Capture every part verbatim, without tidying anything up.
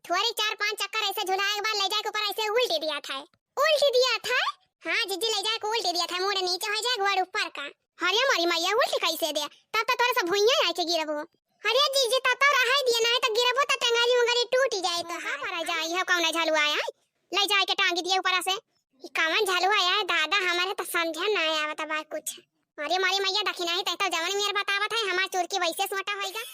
थोड़ी चार पांच चक्कर ऐसे झुलाए के बाद ले जाए के ऊपर ऐसे उल्टी दिया था। उल्टी दिया था? हाँ जीजी, ले जाए के उल्टी दिया था, मूड़ नीचे हो जाए, गोड़ ऊपर का। अरे मोरी मैया, उल्टी कैसे दे? तब तो तोरे से भुइयां आए के गिरबो। अरे जीजी, तब तो रहाई दिए, नहीं तो गिरबो तो टंगरी उंगरी टूट जाए। तो हाँ, पर जाई है कौन झलुआ आए, ले जाए के टांगी दिए ऊपर से। ई कौन झलुआ आए दादा, हमारे तो समझे ना आवत बा कुछ। अरे मोरी मैया, देखी नहीं तै तो जवन मेर बतावत है, हमार चुरकी वैसे सोटा होइगा।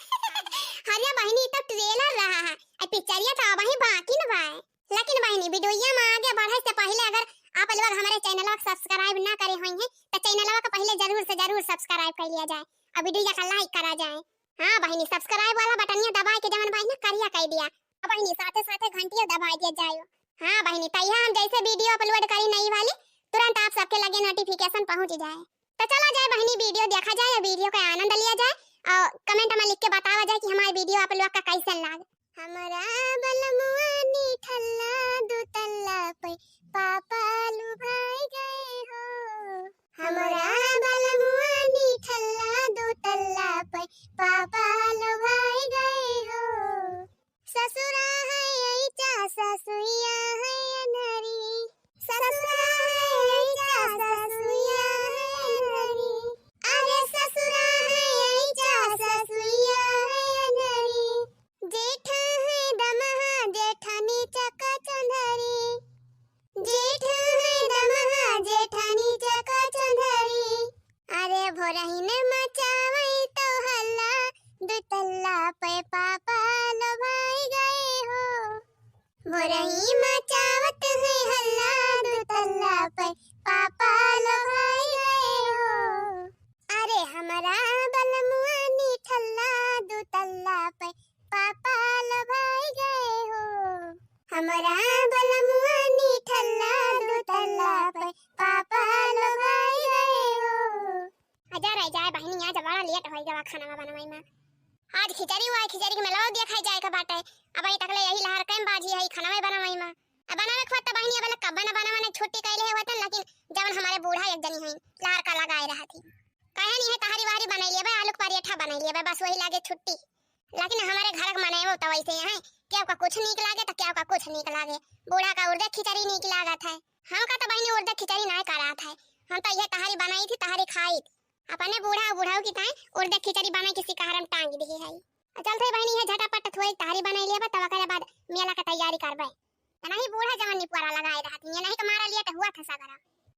अरे बहिनी, ई तो trailer रहा है, आ पिक्चरिया तो अबही बाकी न बा। लेकिन बहिनी, वीडियोया में आगे बढ़े से पहले अगर आप लोग हमारे चैनलवा के subscribe ना करे होइहें, तो चैनलवा के पहले जरूर से जरूर subscribe कर लिया जाए और वीडियो का like करा जाए। हाँ बहिनी, subscribe वाला बटनिया दबाए के जवन बहिनी करिया कर दिया। अब बहिनी, साथे साथे घंटिया दबाए दिया जाए। हाँ बहिनी, तैया हम जैसे वीडियो upload करी नई वाली, तुरंत आप सबके लगे notification पहुँच जाए। तो चला जाए बहिनी, वीडियो देखा जाए और वीडियो का आनंद लिया जाए और comment में लिख के बतावा जाए कि हमारे वीडियो आप लोग का कैसन लाग। हमरा बलमुआ निठल्ला दो तल्ला पे पापा लुभाई गए हो। हमरा बलमुआ निठल्ला दो तल्ला पे पापा लुभाई गए हो। ससुरा है ऐचा, ससुइया है अनहरी। ससुरा है ऐचा, ससुइया है अनहरी। अरे ससुरा है ऐचा, ससुइया है अनहरी। जेठा है दमहा, जेठानी चका चंधरी। जेठा है दमहा, जेठानी चका चंधरी। अरे भोरहिन मचावई तो हल्ला, दो तल्ला पे पापा लोभाई गए हो। भोरही मचावत है हल्ला, दो तल्ला पे पापा लोभाई गए हो। अरे हमरा बलमुआ निठल्ला, दो तल्ला पे पापा लोभाई गए हो। हमरा बलमुआ निठल्ला, दो तल्ला पे पापा लोभाई गए हो। अजा रह जाए बहिनी, आज बड़ा late होइ गवा खाना बनवाई में। आज खिचड़ी हुआ है, खिचड़ी के मेलवा देखा जाए के बाटे। अब अभी तकले यही लहर कैम बाजी है खाना बनवाई में। अब बनावे के होता बहिनी, अब कब न बनावे, न छुट्टी कैले है होतन, लेकिन जवन हमारे बूढ़ा एक जनी है, लहर का लगाए रहत ही। कहे नहीं है तहरी वहरी बनाई लेबे, आलू के पराठा बनाई लेबे, बस वही लागे छुट्टी। लेकिन हमारे घर के मनई तो वैसे ही हैं, केहू का कुछ नीक लागे तो केहू का कुछ नीक लागे। बूढ़ा का उर्दे खिचड़ी नीक लागत है, हमका तो बहिनी उर्दे खिचड़ी नाय करात है। हम तो यह तहरी बनाई थी, तहरी खाई थी। अपने बूढ़ा और बुढ़ऊ की ताई उर्दे खिचड़ी बनाई के सिकहरम टांग दी है। आ चलते बहिनी, ये झटापट थोड़ी तहरी बनाई लेबे, तब ओकरे बाद मेला के तैयारी करबे। नहीं बूढ़ा जवन निपुआरा लगाए रहत, ये नहीं तो मारा लिए तो हुआ था सगरा।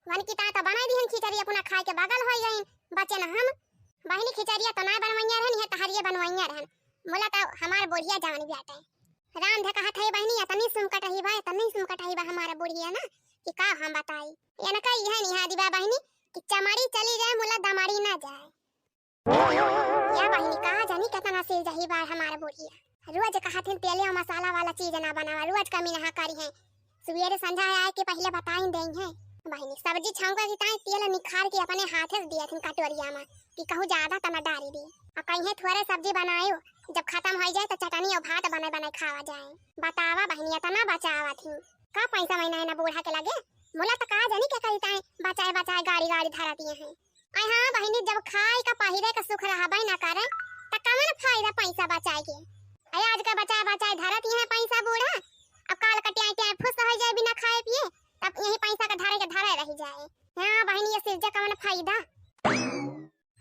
वन की ता तो बनाई दिहन खिचड़ी, अपना खाए के बगल होई गईन, बचे न हम। बहिनी खिचड़िया तो ना बनवैया रहन, ये तहरिये बनवैया रहन। मोला तो हमार बुढ़िया जवन बियाटे। राम धे कहत है बहिनी, इतनी सुमकट ही बा, इतनी सुमकट ही बा हमार बुढ़िया ना, कि का हम बताई। इनका यह निहादी बा बहिनी, कि चमाड़ी चली जाए, मोला दमाड़ी ना जाए। या बहिनी, कहा जानी कितना सिर जही बार हमार बुढ़िया। रोज कहत हैं तेले और मसाला वाला चीज ना बनावा, रोज कमी नहा करी है। सुबेरे संझा आए के पहले बताइन देई है। बहिनी, सब्जी छौंका की ताई तेल निखार के अपने हाथे से दिया थी कटोरिया में कि कहूँ ज्यादा त ना डारी दी। और कहीं थोड़े सब्जी बनायो, जब खत्म हो जाए तो चटनी और भात बने बने खावा जाए। बतावा बहिनी, इतना बचावा थी का पैसा महीना है ना बूढ़ा के लगे। मोला तो कहा जानी क्या करी ताई बचाए बचाए गाड़ी गाड़ी धरती हैं। अरे हाँ बहिनी, जब खाए का पहिरे का सुख रहबे ना करे, त कवन फायदा पैसा बचाए के? अरे आज का बचाए बचाए धरत यहाँ पैसा बूढ़ा, अब काल का ट्याई ट्याई फुस हो जाए बिना खाए पिए, तब यही पैसा का धरे के धरे रह जाए। हाँ बहिनी, ये सिरजा कवन फायदा?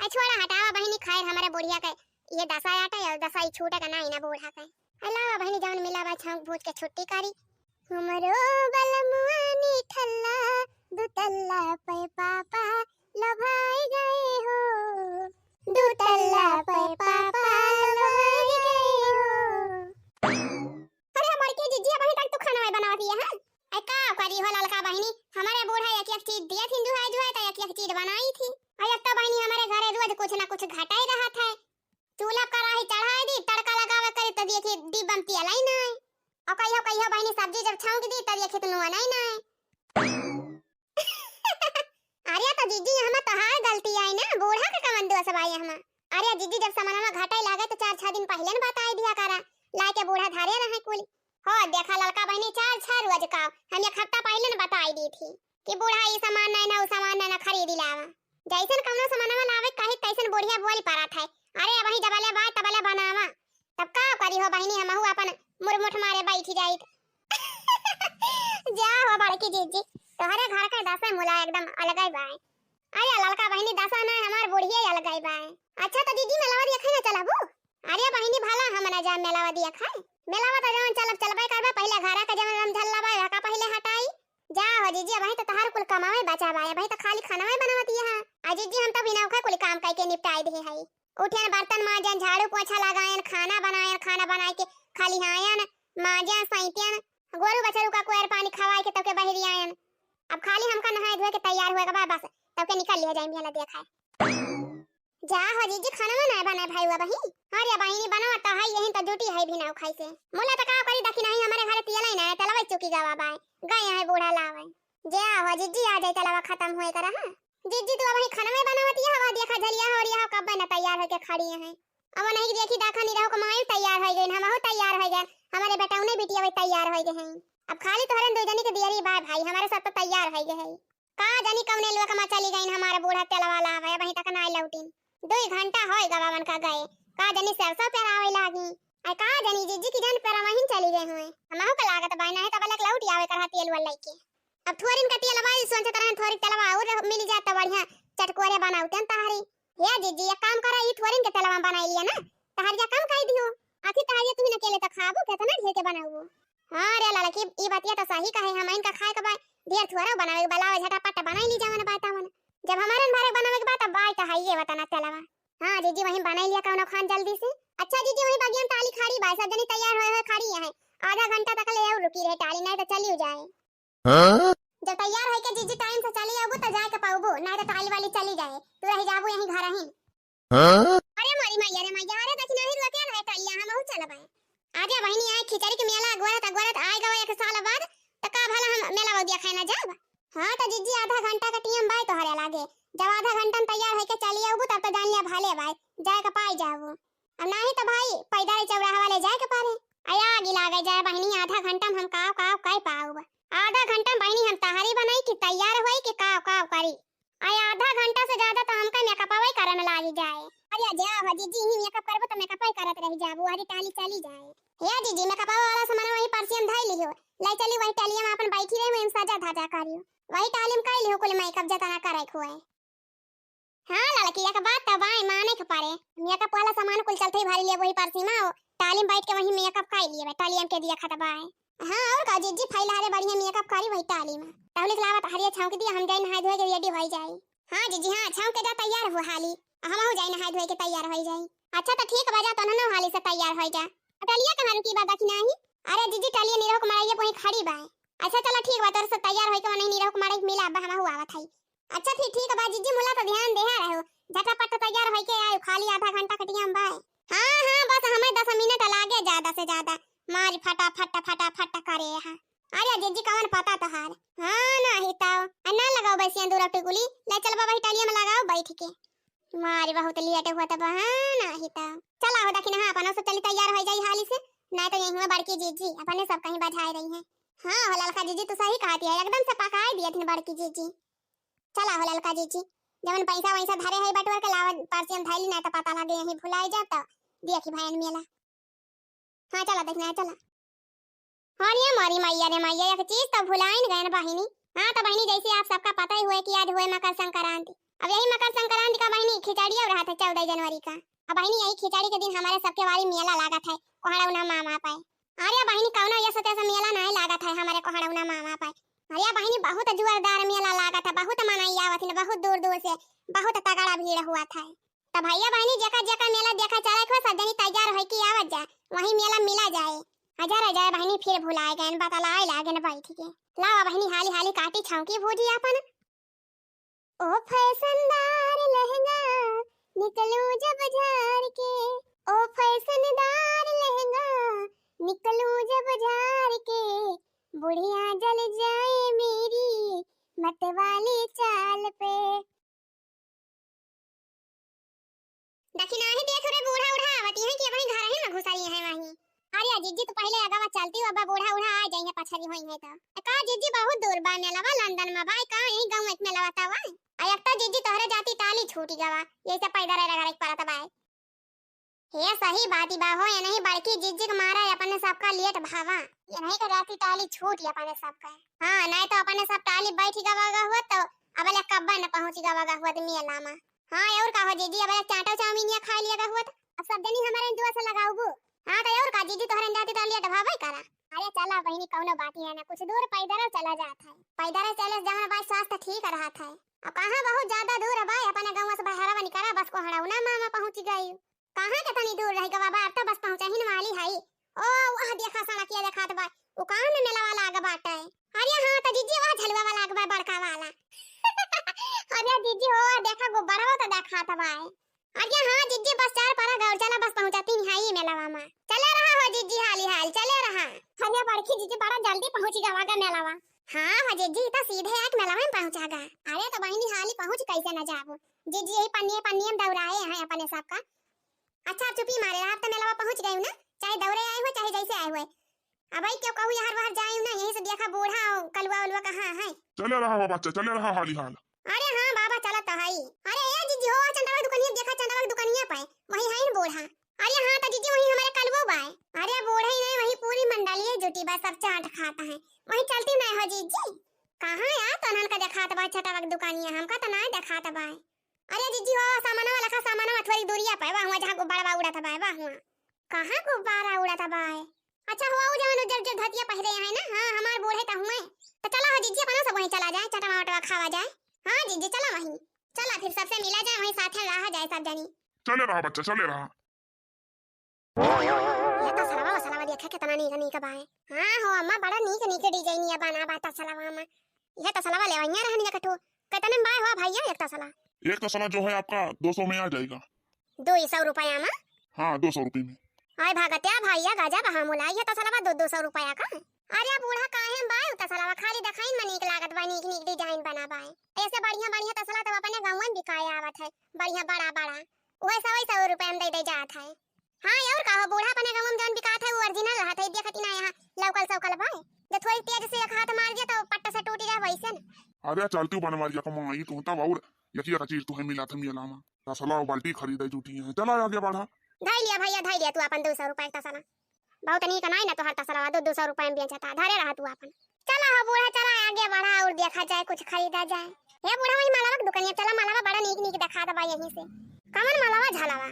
अरे छोड़ा, हटावा बहिनी, खैर हमारे बुढ़िया के ये दशा आटे और दशा ही छूटे का ना, ना बूढ़ा के। अरे लावा बहिनी, जवन मिला बा छौंक भूज के छुट्टी करी। हमरो बलमुआ निठल्ला, दू तल्ला पे पापा लोभाई गए हो। दू तल्ला पे पापा लोभाई गए हो। अरे हमार के जीजी, अबहीं तक तू खाना नहीं बनावत हिया, हैं? ऐ का करी हो ललका बहिनी, हमारे बूढ़ा एक एक चीज दिया थी, जुहाई जुहाई तो एक एक चीज बनाई थी। अरे अब तो बहिनी हमारे घरे रोज कुछ ना कुछ घटाई रहत है। चूल्हा कराही चढ़ाई दी, तड़का लगावे करी तो देखी डिब्बा में तेल ही नहीं। और कहियो कहियो बहिनी सब्जी जब छौंक दी तो देखी तो नुआ नहीं नहीं। अरे तो जीजी, यहाँ तोहार गलती आई ना, बूढ़ा के कवन दोष बा यहाँ? अरे जीजी, जब सामानवा घटाई लागे तो चार छह दिन पहले न बताई दिया करा, लाके बूढ़ा धरे रहे कुल। हो देखा ललका बहिनी, चार छह रोज का हम एक हफ्ता पहले न बताई दी थी कि बूढ़ा ई सामान नहीं ना, उ सामान नहीं ना, खरीदी लावा। जैसन कौनो सामानवा लावे कही तैसन बुढ़िया बोल पड़त है, अरे अबही जबले बा तबले बनावा। तब का करी हो बहिनी, हमहू अपन मुरमुठ मारे बैठी जाइत। जा हो बड़की जीजी, तोहरे घर के दसा मुला एकदम अलगै बाय। अरे ललका बहिनी, दसा ना, हमार बुढ़िया अलगै बाय। अच्छा तो जीजी, मेलावा देखै ना चलबू? अरे बहिनी, भला हम ना जा मेलावा देखै? मेलावा तो जवन चलब चलबै करबै, पहिले घरा के जवन रमझल्ला बाय ओका पहिले हटाई। जा हो जीजी, अबहीं तो तोहार कुल कमावै बचा बाय, अबहीं तो खाली खानावै बनावत ही है। आ जीजी, हम तो बिना ओखै कुल काम कइके निपटाई देहे हई। उठेन, बर्तन मांजेन, झाड़ू पोछा लगाएन, खाना बनाएन, खाना बनाइ के खलिहाएन, मांजेन, सैंतेन, गोरू बछरू का कोयर पानी खवाइ के तब के बहरी आएन। अब खाली हमका नहाए धोए के तैयार होए के बा, बस तब के निकल लिया जाए मेला देखाए। जा हो जीजी, खाना ना बनाए भाई हुआ बही। अरे बहिनी, बनावत तो है, यही तो जुटी है भी ना खाई से। मुला तो का करी, देखी नहीं हमारे घरे तियलै ना, तेलवै चुकी गवा बाय, गए हैं बूढ़ा लावे। जा हो जीजी, आ जाए तेलवा खत्म होए कर, हाँ। जीजी, तू अबहीं खाना में बनावत यह हवा देखा, झलिया हो रिया हो, कब ना तैयार होके खड़ी है। अब नहीं देखी, देखा निरहू के माई तैयार होइ गइन, हमहू तैयार होइ गइन, हमारे बेटौने बिटिया वही तैयार होइ गए हैं। अब खाली तोहरे दुइ जनी के दियरी बाय भाई, हमारे सब तो तैयार होइ गए हैं। का जानी कौने लोक मा चली गइन हमारे बूढ़ा तेलवा लावे, अबहीं तक नाई लौटिन। दुइ घंटा होइ गवा उनका गए, का जानी सरसों पेरावे लागी। अरे का जानी जीजी की जान पेरावहिन चली गए हुए, हमहू के लागत बाय, नहीं तब लक लौटि आवे करहा तेल वाल लइके। अब थोरिन का तेलवा, ई सोचत रहन थोरिन तेलवा और मिल जात त बढ़िया चटकोरे बनाउतेन तहरी। हे जीजी, एक काम करा, ई थोरिन के तेलवा बनाई लिया ना, तहरिया कम कई दियो। आखिर तहरिया तुहिन अकेले त खाबू, केतना ढेर के बनाउबू? हाँ रे ललकी, ई बतिया त सही कहे, हमइन का खाए के बा, ढेर थोरा बनावे के बा, लावा झटापट बनाई ली जवन बा तवन। जब हमारन भरे बनावे के बा त बाय त हइये बा तना तेलवा। हाँ जीजी, वहीं बनाई लिया कौनो खान जल्दी से। अच्छा जीजी, वहीं बगिया में टाली खड़ी बा, सब जनी तैयार होए होए खड़ी है, आधा घंटा तक ले और रुकी रहे टाली, नहीं त चली जाए। हाँ? जब तैयार होइके जीजी टाइम से चली आबू त जाए के पाउबू, नाहीं त टाली वाली चली जाए, तू रह जाबू यहीं घर ही। हाँ? अरे मोरी मैया रे मैया, अरे देखी नहीं रुआ के है टालिया, हमहू चलबे। आजा बहिनी, आए खिचड़ी के मेला अगोरत अगोरत आए गवा एक साल बाद, त का भला हम मेला बउदिया खाए ना जाब? हाँ त जीजी, आधा घंटा का टीम बाय तोहरे लागे, जब आधा घंटा में तैयार होइके चली आबू तब तो जान लिया भले बाय, जाए के पाई जाबू। अब नाही त भाई, पैदल चौराहा वाले जाए के पारे। अया आगी लागे जाए बहिनी, आधा घंटा में हम काव काव कह पाउब। आधा घंटा में बहिनी हम तहरी बनाई कि तैयार होई कि काव काव करी। अया आधा घंटा से ज्यादा तो हमका मेकअपवे करे में लागी जाए। अरे जा हो जीजी, ही मेकअप करबो तो मेकअपवे करत रह जाबो, अरे टाली चली जाए। हे जीजी, मेकअपवा वाला सामान वही पर्सियन धई लिहो, ले चली वही टालिया में अपन बैठी रही, वही में सजा धजा करियो, वही टाली में कई लिहो कुल मेकअप जतना करे के हुए। हाँ ललकी, एक बात त बाय माने के पड़े, मेकअप वाला सामान कुल चलते ही भरी ले वही पर्सी में, टाली में बैठ के वही मेकअप कर लिए बा, टालियन के दिया खत बाय। हाँ और का जीजी, फैला रे बढ़िया मेकअप करी वही टाली में। तहुलिक लावत हरिया छौंक दिया, हम जाई नहाए धोए के रेडी होई जाई। हाँ जीजी हाँ, छौंक के जा तैयार हो हाली, हमहू जाई नहाए धोए के तैयार होई जाई। अच्छा त ठीक बा, जा तोहनो हाली से तैयार होई जा। टालिया कहाँ रुकी बा देखी नाही? अरे जीजी, टालिया निरहू के मड़ाइया वहीं खड़ी बा। अच्छा चला ठीक बा, तोर से तैयार होई के वहीं निरहू के मड़ाई मिला बा, हमहू आवत हई। अच्छा फिर ठीक बा जीजी, मुला तो ध्यान देहा रहो, झटापट तैयार होइके आयो, खाली आधा घंटा के टीम बा। हाँ हाँ, बस हमें दस मिनट लागे ज्यादा से ज्यादा, मार फटाफट फटाफट करे हा। अरे जीजी कवन पता तोहार? हाँ नाही त, आ ना लगाओ बैसिया दूरा टिकुली, ले चल बाबा हिटालिया में लगाओ बैठ के। मारे बहुत लेट हुआ त बहाना ही त। चला हो दखिनहा, अपन से चली तैयार हो जाई हाली से, ना तो यहीं हुआ बड़की जीजी अपने सब कहीं बजाए रही हैं। हाँ हो ललका जीजी, तू सही कहती है, एकदम से पकाए दिए थिन बड़की जीजी। चला हो ललका जीजी, जवन पैसा वैसा धरे है बटुआ के लावा, पर्ची में धैली, ना तो पता लगे यहीं भुलाई जाब तो देखी भयन मेला। हाँ चला दखिनहा चला। हाँ रे मोरी मैया रे मैया, एक चीज तो भुलाइन गयन बहिनी। हाँ तो बहिनी, जैसे आप सबका पता ही हुए कि आज हुए मकर संक्रांति। अब यही मकर संक्रांति का बहिनी खिचड़ी और रहत है चौदह जनवरी का। अब बहिनी यही खिचड़ी के दिन हमारे सबके वाली मेला लागत है कोहड़ा उना मामा पाए। अरे बहिनी, कौनो ये सत्य से मेला नहीं लागत है हमारे कोहड़ा उना मामा पाए। अरे बहिनी, बहुत जोरदार मेला लागत है, बहुत मनई आवत है, बहुत दूर दूर से, बहुत तगड़ा भीड़ हुआ था। त भैया बहिनी जेका जेका मेला देखा चले के हो, सब जनी तैयार होई के आवत जा, वही मेला मिला जाए। हजार हजार बहिनी फिर भुलाए गए, बतलाए लागे न बैठ के। लावा बहिनी हाली हाली काटी छौंकी भूजी आपन। ओ फैशनदार लहंगा निकलू जब झार के, ओ फैशनदार लहंगा निकलू जब झार के, बुढ़िया जल जाए मेरी मतवाली चाल पे। देखी नाही देख रे, बूढ़ा उढ़ा आवत हैं कि अपने घर ही में घुसाई हैं वहीं। अरे जीजी, तू पहले अगवा चलती हो, अब बूढ़ा उढ़ा आ जाइए, पछरी होई है तो। का जीजी, बहुत दूर बा मेलवा, लंदन में बा, का यही गाँव एक मेलवा ता बा? आ एक तो जीजी तोहरे जाती टाली छूटी गवा, यही से पैदल रगड़े के पड़त बा। हे सही बात बा हो, ये नहीं बड़की जिज्जी के मारा है अपने सबका लेट भावा। ये नहीं के राती टाली छूट ही अपने सबका। हाँ, नहीं तो अपने सब टाली बैठ गवा गा हुआ तो अब ले कब्बा न पहुँच गवा गा हुआ मेला में। हाँ, और का हो जिज्जी, अब ले चाटो चाउमीन या खा लिया गा हुआ तो अब सब जनी हमारे दुआ से लगाऊ बू। हाँ, तो और का जिज्जी, तोहरे जाती टाली अटभावे करा। अरे चला बहिनी, कौनो बात ही है ना, कुछ दूर पैदल चला जात है। पैदल चले से जवन बा स्वास्थ्य ठीक रहत है। अब कहाँ बहुत ज्यादा दूर है बा, अपने गाँव से बाहर बनी करा, बस को हड़ौना मामा पहुँच गई। कहाँ के तनी दूर रह गवा बा, अब तो बस पहुँचहिन वाली है। ओ, वह देखा सड़किया देखात बा, उ कहाँ में मेला वाला आगे बाटे। अरे हाँ, तो जिज्जी वह झलुआ वाला आगे बा, बड़का वाला। अरे जिज्जी हो, देखा गुब्बारा तो देखात बा। अरे हाँ जिज्जी, बस चार परा गौर चला, बस पहुँचती नहीं है मेलावा में। चले रहा हो जिज्जी, हाली हाल चले रहा। अरे बड़की जिज्जी बड़ा जल्दी पहुँच गवा गा मेलावा। हाँ हो जिज्जी, तो सीधे आके मेलावा में पहुँचा गा। अरे तो बहिनी हाली पहुँच कैसे न जाबो जिज्जी, यही पन्निये पन्निये में दौड़ाए हैं अपने सबका। अच्छा, आप चुप्पी मारे रहा, आप तो मेलावा पहुँच गए हो ना, चाहे दौड़े आए हो चाहे जैसे आए हुए। अब आई क्यों कहूँ, यहाँ बाहर जाए ना, यहीं से देखा बूढ़ा और कलुआ उलुआ कहाँ है। चले रहा हो बच्चा, चले रहा हाली हाल। अरे हाँ बाबा, चला तो हई। अरे ए जिज्जी हो, चंदवा दुकानिया देखा, चंदवा दुकानिया पे वही है ना बूढ़ा। अरे हाँ तो जिज्जी, वही हमारे कलुआ बाय। अरे बूढ़ा ही नहीं, वही पूरी मंडली है जुटी बा, सब चाट खाता है। वही चलती नहीं हो जिज्जी। कहाँ यार तनन का देखात बा चटवा के दुकानिया, हमका तो नहीं देखात बा। अरे जिज्जी हो, सामानवा लखा, सामानवा थोड़ी दूरिया पे बा, हुआ जहाँ गुब्बारा बा उड़त बा, बा हुआ। कहाँ गुब्बारा उड़त बा? अच्छा हुआ, वो जवन उज्जर उज्जर धोतिया पहिरे हैं ना, हाँ, हमार बूढ़े त हुए। तो चला हो जिज्जी, अपना सब वहीं चला जाए, चटवा वटवा खावा जाए। हाँ जिज्जी, चला वहीं। चला फिर सबसे मिला जाए, वहीं साथे रहा जाए सब जनी। चले रहा बच्चा, चले रहा। ये तो सरवा, वो सरवा देखा कितना नीक नीक बाए। हाँ हो अम्मा, बड़ा नीक नीक डिजाइनिया बना बा तसलवा में। ये तसलवा लेवइया रहन एक ठो। कितने में बाए हो भैया एक तसला? एक तसला जो है आपका दो सौ में आ जाएगा। दो सौ रुपया में? हाँ, दो सौ रुपये में। आय भागत्या भैया, गजब हमू ला, ये तसलवा दो, दो सौ रुपया का? अरे बूढ़ा, काहे बाए उ तसलवा? खाली देखाइन में नीक लागत बा, नीक नीक डिजाइन बना बाए। ऐसे बढ़िया बढ़िया तसला तो अपने गाँव में बिकाए आवत है, बढ़िया बड़ा बड़ा। वही सौ, वही सौ रुपया में दे दे जात है। हाँ, और का हो बूढ़ा, अपने गाँव में जौन बिकात है, वो original रहत है, देखती ना यहाँ लौकल सौकल बाए, जो थोड़ी तेज से एक हाथ मार दिया तो पट्टा से टूटी रहा वैसे न। अरे चलती बनवारिया कमाई तू तब, और यकिया का चीज तू है मिला था मिला मा। तसला और बाल्टी खरीदे जुटी है, चला आगे बढ़ा। धई लिया भैया, धई लिया तू अपन दो सौ रुपया का तसला। बहुत नीक नाई ना तोहर तसलवा, दो, दो सौ रुपया में बेचता, धरे रहा तू अपन। चला हो बूढ़ा, चला आगे बढ़ा और देखा जाए, कुछ खरीदा जाए। हे बूढ़ा, वही मालावा के दुकानिया चला, मालावा बड़ा नीक नीक देखात बा यहीं से। कवन मालावा? झालावा।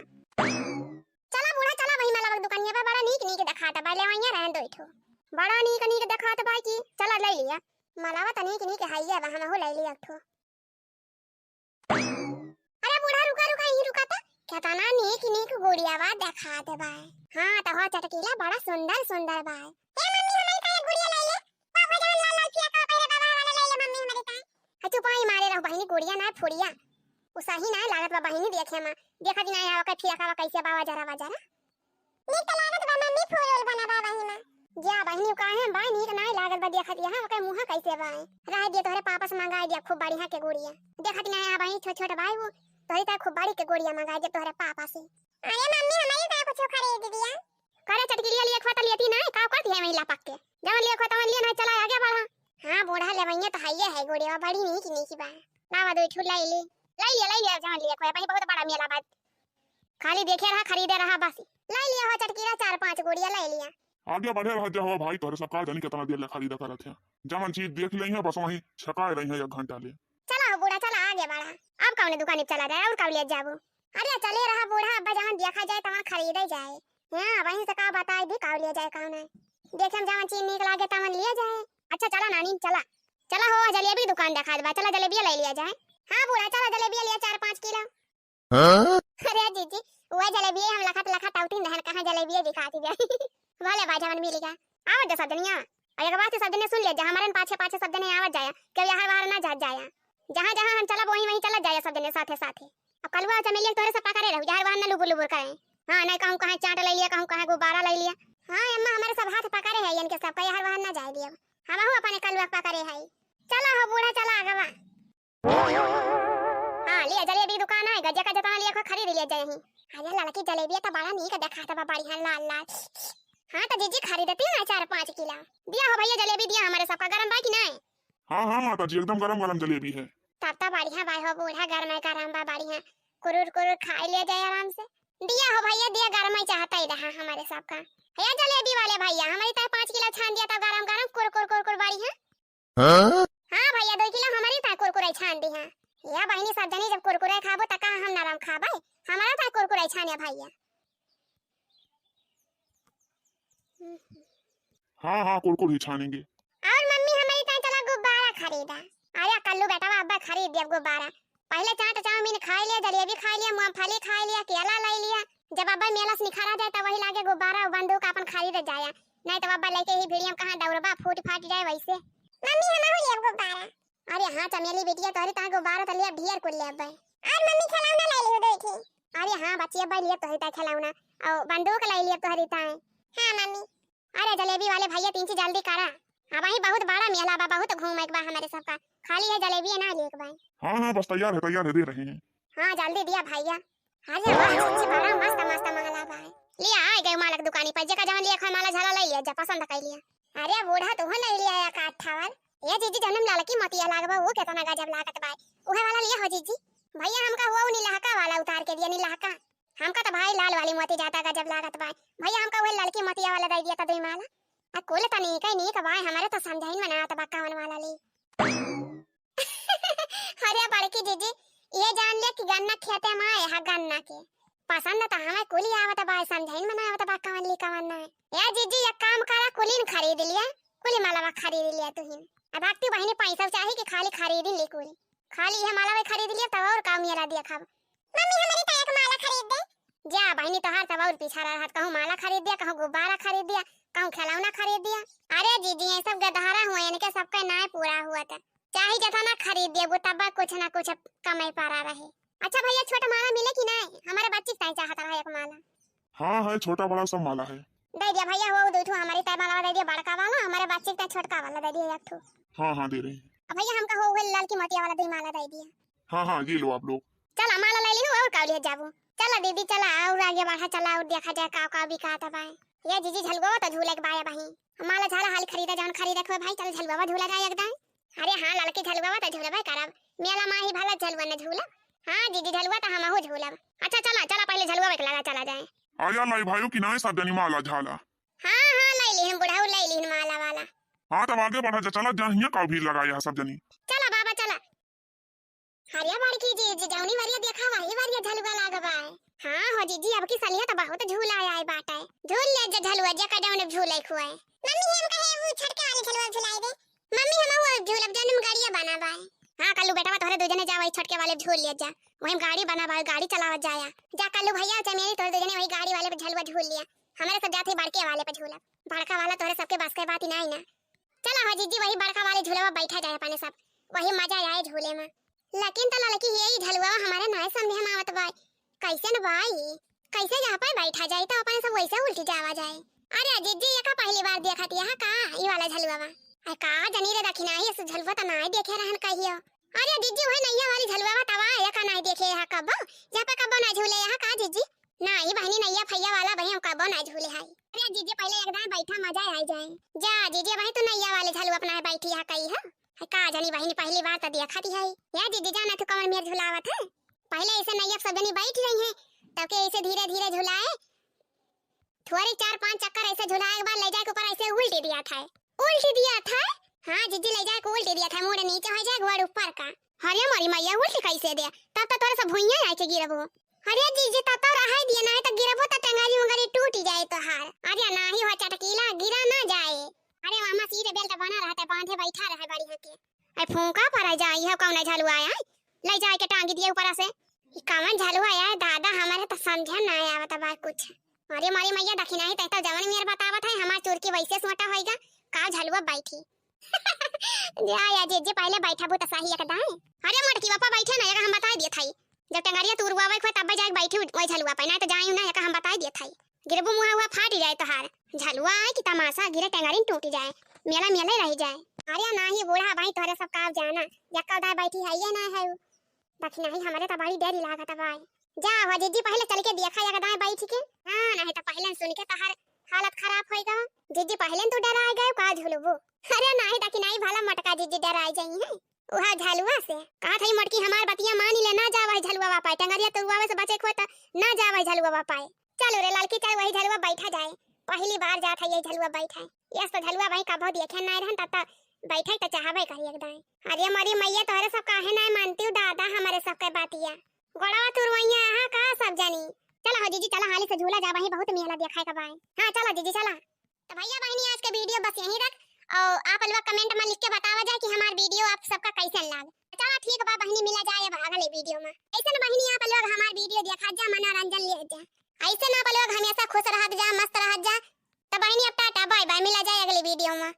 चला बूढ़ा, चला वही मालावा के दुकानिया बा, बड़ा नीक नीक देखात बा, लेवइया रहन दो ठो। बड़ा नीक नीक देखात बा कि चला ले लिया। मालावा त नीक नीक है ये बा, हमहू ले लिया एक ठो। अरे बूढ़ा, रुका, रुका, यहीं रुका त। केतना नीक नीक गुड़िया बा, देखात बा। हाँ, त हो चटकीला, बड़ा सुंदर सुंदर बा। ए मम्मी, हमारी का एक गुड़िया ले ले। बाबा जवन लाल लाल पिया का पहले बाबा वाला ले ले मम्मी हमारी का। आ चुप ही मारे रहो बहिनी, गुड़िया ना फुड़िया। उ सही ना लागत बा बहिनी देखे मा। देखा जी ना आवा के फिरा का कैसे बा वजरा वजरा। नीक त लागत बा मम्मी, फूल उल बना बा वही में। जा बहिनी, उ काहे बा, नीक नाई लागत बा, देखत यहाँ ओकर मुँह कैसे बा। रह दिया तोहरे पापा से मंगाई दिया खूब बढ़िया के गुड़िया। देखत नाई आ बहिनी, छोट छोट भाई वो तोहरी तरह खूब बड़ी के गुड़िया मंगाई दिया तोहरे पापा से। अरे मम्मी, हमारी का कुछ खरीद दिया। करे चटकिलिया लिए खोता लियती ना, का करती है महिला पक के। जवन लिए खोता लिया ना, चला आगे बढ़ा। हाँ बूढ़ा, लेवइया तो हइये है गुड़िया, बड़ी नीक नीक बा। लावा दो ठू लाई ले। लाई लिया, लाई लिया, जवन लिए खोया, भाई बहुत बड़ा मेला बा। खाली देखे रहा, खरीदे रहा बस। लाई लिया हो चटकीला, चार पाँच गुड़िया लाई लिया। आगे बढ़े रह जा हो भाई, तोहरे सब का जानी कितना देर ले खरीदा करत है। जवन चीज देख लेई है, बस वहीं छकाए रही है एक घंटा ले। चला हो बूढ़ा, चला आगे बढ़ा। अब कौन दुकानी पे चला जाए और कब ले जाबो? अरे चले रहा बूढ़ा, अब जवन देखा जाए तवन खरीदे जाए। हाँ, वहीं से का बताई दी, का ले जाए, का नहीं। देखे हम जवन चीज नीक लागे तवन ले जाए। अच्छा चला नानी, चला। चला हो, जलेबी दुकान देखा बा, चला जलेबिया ले लिया जाए। हाँ बूढ़ा, चला जलेबिया लिया चार पाँच किलो। हाँ? अरे जीजी, वह जलेबिये हम लखत लखत आउतीन रहन, कहाँ जलेबिये बिकाती बा। भले बा जवन मिली गा। आवत जा सब जनिया। और एक बात सब जने सुन ले जा, हमारे पाछे पाछे सब जने आवत जाया, केहू यहाँ बाहर ना जात जाया। जहाँ जहाँ हम चलब वहीं वहीं चलत जाया सब जने साथे साथे। अब कलुआ चमेलिया तोहरे सब पकड़े रहू, यहाँ बाहर ना लुबुर लुबुर करे। हाँ, नहीं कहूँ कहाँ चाट ले लिया, कहूँ कहाँ गुब्बारा ले लिया। हाँ अम्मा, हमारे सब हाथ पकड़े है इनके सब, कहीं यहाँ बाहर ना जाए दिया। हम अपने कलुआ पकड़े है। चला हो बूढ़ा, चला आगवा। हाँ, लिया जलेबी दुकान है, गज्जा का जतना लिया खरीद लिया जाए ही। अरे लड़की, जलेबिया तो बड़ा नीक देखात बा, बढ़िया लाल लाल। हाँ तो जीजी, खरीदती ना चार पाँच किलो। दिया हो भैया जलेबी, दिया हमारे सबका, गरम बा कि नहीं? हाँ हाँ माता जी, एकदम गरम गरम जलेबी है। तब तो बढ़िया बा हो बूढ़ा, गरम गरम बा, बढ़िया कुरुर कुरुर खाई लिया जाए आराम से। दिया हो भइया, दिया, गरमाई चाहत ही रहा हमरे सबका। हे जलेबी वाले भइया, हमरी ताई पाँच किलो छान दिया, तब गरम गरम कुरकुर कुरकुर बाड़ी है। हाँ? हाँ भइया, दुइ किलो हमरी ताई कुरकुरे छान दिहा। या बहिनी, सब जनी जब कुरकुरे खाबो, त का हम नरम खाबै? हमरा ताई कुरकुरे छानिया भइया। हाँ, हाँ, कुरकुर ही छानेंगे। और मम्मी, हमरी ताई चला गुब्बारा खरीदा। अरे कल्लू बेटवा, अब्बा खरीद दिया गुब्बारा। पहिले चाट चाउमीन खाई लिया, जलेबी खाई लिया, मूंगफली खाई लिया, केला लाई लिया। जब अब्बा मेला से निखरा जाए, तब वही लागे गुब्बारा और बंदूक अपन खरीद जाया। नहीं तो अब्बा लेके ही भिड़िया में कहाँ दौड़बा, फूट फाट जाए वैसे। मम्मी, हम हो लेब गुब्बारा। अरे हाँ चमेली बिटिया, तोहरी ताई गुब्बारा तो लेब, ढेर कुल लेब। और मम्मी, खिलौना लाई लियो दो ठे। अरे हाँ बच्ची, अब्बा लेब तोहरी ताई खिलौना, और बंदूक लाई लिया तोहरी ताई। हाँ मम्मी। अरे जलेबी वाले भइया, तनी जल्दी करा। अबहीं बहुत बड़ा मेला बा, बहुत घूमे के बा हमरे सबका, खाली है जलेबी ना लेके बा। हाँ, हाँ, बस तैयार है, तैयार है, दे रहे हैं। हाँ, जल्दी दिया भइया। अरे वाह, सच्ची बड़ा मस्त, मस्त माला बा। लिया, आ गए माला के दुकानी पर, जेका जवन लिया खाए माला झाला ले लिया जा, पसंद कर लिया। अरे बूढ़ा, तू नहीं लिया एक आठ ठा वाला। ए जीजी, जौन में ललकी मोतिया लागबा, वो केतना गजब लागत बा। उहे वाला लिया हो जीजी। भइया, हमका हुआ उ निलहका वाला उतार के दिया, निलहका। हमका तो भाई लाल वाली मोती जाता गजब लागत बा। भइया, हमका उहे ललकी मोतिया वाला दे दिया था दुई माला। आ कुल तो नीक है, नीक बा, हमरे तो समझाइन में ना आवत बा कवन वाला ली। अरे बड़की जीजी, ये जान ले कि गन्ना खेते में आए है, गन्ना के। पसंद तो हमें कुली आवत बा, समझाइन में ना आवत बा कवन ली कवन ना। ए जीजी, एक काम करा, कुलीन खरीद लिया, कुली मालवा खरीद लिया तुहिन। अब आती बहिनी पैसा चाही कि खाली खरीद ली कुली? खाली ये मालवा खरीद लिया, तब और का मेला देखब। मम्मी, हमरी तो एक माला खरीद दे। जा बहिनी, तोहार तब और पीछा रहत, कहूँ माला खरीद दिया, कहूँ गुब्बारा खरीद दिया, कहूँ खिलौना खरीद दिया। अरे जीजी, ये सब गदहरा हुआ, इनके सबके नाय पूरा हुआ था। चाहे जतना खरीद दिया, वो तब कुछ ना कुछ कमाई पारा रहे। अच्छा भइया, छोट माला मिले कि नहीं? हमारे बच्ची के ताई चाहत रहा एक माला। हाँ है, छोटा बड़ा सब माला है। दे दिया भइया, हो दो ठो हमारी ताई माला दे दिया, बड़का वाला, हमारे बच्ची के ताई छोटका वाला दे दिया एक ठो। हाँ, हाँ, दे रहे हैं। अब भइया, हमका हो उहे ललकी मोतिया वाला दो माला दे दिया। हाँ, हाँ, ये लो आप लोग। चला, माला ले ली हो, और का लिए जाबू? चला दीदी, चला, और आगे बढ़ा, चला, और देखा जाए का का बिकात बाय। ये जीजी, झलुआ तो झूले के बाय बही। माला झाला हाल खरीदा, जौन खरीदे के होए भाई, चल झलुआ झूला जाए एकदम। अरे हाँ, ललकी झलुआ तो झूलबे करब। मेला माही भला झलुआ न झूलब। हाँ जीजी, झलुआ तो हमहू झूलब। अच्छा, चला, चला, पहले झलुआ के लगा चला जाए। आया लाई भाइयों कि नाय सब जनी माला झाला। हाँ, हाँ, ले लिहिन बुढ़ऊ, ले लिहिन माला वाला। हाँ, तब आगे बढ़ा जा, चला जा, हियाँ का भीड़ लगाया है सब जनी। चला बाबा, चला। अरे बड़की जीजी, जौनी वरिया देखा, वही वरिया झलुआ लागबा है। हाँ हो जीजी, अब की सलिया तो बहुत झूला आए बाटे। झूल ले जा झलुआ, जे का जौन झूले खुए। मम्मी, हम कहे वो छोटके वाले झलुआ झुलाए दे। मम्मी, हम वो झूलब, जौन में गाड़िया बना बाए। हाँ, कल्लू बेटवा, तोहरे दू जने जावा, ई छोटके वाले झूल लिया जा। वही में गाड़ी बना बाए, गाड़ी चलावत जाया। जा कल्लू भइया, चमेली, तोहरे दू जने वही गाड़ी वाले पे झलुआ झूल लिया। हमारे सब जाते ही बड़के वाले पे झूलब। बड़का वाला तोहरे सबके बस के बात ही नहीं ना। चला हो जीजी, वही बड़का वाले झूलवा बैठा जाए अपने सब, वही मजा आए झूले में। लेकिन तो ललकी, ये ही झलुआ हमारे नाय समझे में आवत बाय। कैसे न बाई, कैसे यहाँ पे बैठा जाए तो अपने सब वैसे उल्टी जावा जाए। अरे जीजी, ये का पहली बार देखा थी यहाँ का, ई वाला झलुआ? अरे का जनी रे दखिना, ये झलुआ तो नाय देखे रहन कहियो। अरे जीजी, वही नैया वाली झलुआ तवा, ये का नाय देखे यहाँ कब्बो, यहाँ पे कब्बो ना झूले यहाँ का जीजी? नाही बहिनी, नैया फैया वाला बहिनी हम कबो नाही झूले हई। अरे जीजी, पहिले एक दाएं बैठा, मजा आई जाए। जा जीजी, बहिनी तू नैया वाले झलुआ अपना है बैठी है कई है। है का जानी बहिनी, पहली बार तो देखत ही है। या जीजी, जाना तू कमर में झुलावत है। पहिले ऐसे नैया सब जनी बैठ रही है, तब के ऐसे धीरे धीरे झुलाए, थोड़ी चार पांच चक्कर ऐसे झुलाए के बाद ले जाए के ऊपर ऐसे उल्टी दिया था। उल्टी दिया था? हाँ जीजी, ले जाए के उल्टी दिया था, मुड़ नीचे हो जाए, गोड़ ऊपर का। अरे मोरी मैया, उल्टी कैसे दे? तब तो तोरे सब भुइयां आए के गिरबो। अरे जीजी, तब तो रहे दिए, नहीं तो गिरबो तो टंगरी उंगरी टूट जाए तोहार। अरे नाही हो चटकीला, गिरा ना जाए। अरे मामा, सीधे बेल्ट बना रहते, बांधे बैठा रहे बड़ी हके। ऐ फूंका पर जाई है कौन झलुआ है? ले जाए के टांगी दिए ऊपर से। ई कवन झलुआ है दादा, हमारे तो समझे ना आवत बा कुछ। अरे मोरी मैया, दखिनाही तै तो जवन मेर बतावत है, हमार चुरकी वैसे सोटा होइगा, का झलुआ बैठी। जा या जीजी, पहले बैठबू त सही एक दाएं। अरे मोटकी बापा, बैठे ना, एका हम बताई दिए थाई। जब टंगरिया तुरवावे खोए तब जाए बैठी वही झलुआ पे, ना तो जाए ना, एका हम बताई दिए थाई। गिरबू मुहा हुआ फाट जाए तोहार। झलुआ आए कि तमाशा, गिरे टंगरिन टूट जाए, मेला मेले रह जाए। अरे नाही बूढ़ा भाई, तोहरे सब का जाना, यक्का दाएं बैठी है ये ना है। दखिनाही, हमरे तो बड़ी डर लागत बाय। जा हो जीजी, पहले चल के देखा एक दाएं बैठ के। हाँ, नहीं तो पहले सुन के तोहार हालत खराब होइगा। जीजी, पहले तू डराए गए का झुलबू? अरे नाही दखिनाही, भला मोटका जीजी डराए जाई है। उहा झलुआ से। कहत हई मोटकी हमार बतिया मानी ले, ना जावा है झलुआ पाए, टंगरिया तुरवावे से बचे के होत ना जावा है झलुआ पाए। चलो रे ललकी, चल वही झलुआ बैठा जाए, पहली बार जात है ये झलुआ बैठे। यस तो झलुआ भाई कबो देखे ना रहन, तब तक बैठे तो चाहबे करी एकदम। अरे मोरी मैया, तोहरे सब काहे ना मानती हूँ दादा हमारे सबके बातिया। गोड़वा तुरवैया अहा का सब जानी। चला हो जीजी, चला हाली से झूला जा, वहीं बहुत मेला देखाए का बाय। हाँ चला जीजी चला। तो भैया बहनी आज के वीडियो बस यहीं तक, और आप लोग कमेंट में लिख के बतावा जाए कि हमार वीडियो आप सबका कैसन लाग। चला ठीक बा बहनी, मिला जाए अब अगले वीडियो में। ऐसन बहनी आप लोग हमार वीडियो देखा जा, मनोरंजन ले जा। ऐसन आप लोग हमेशा खुश रहत जा, मस्त रहत जा। तो बहनी अब टाटा बाय बाय, मिला जाए अगले वीडियो में।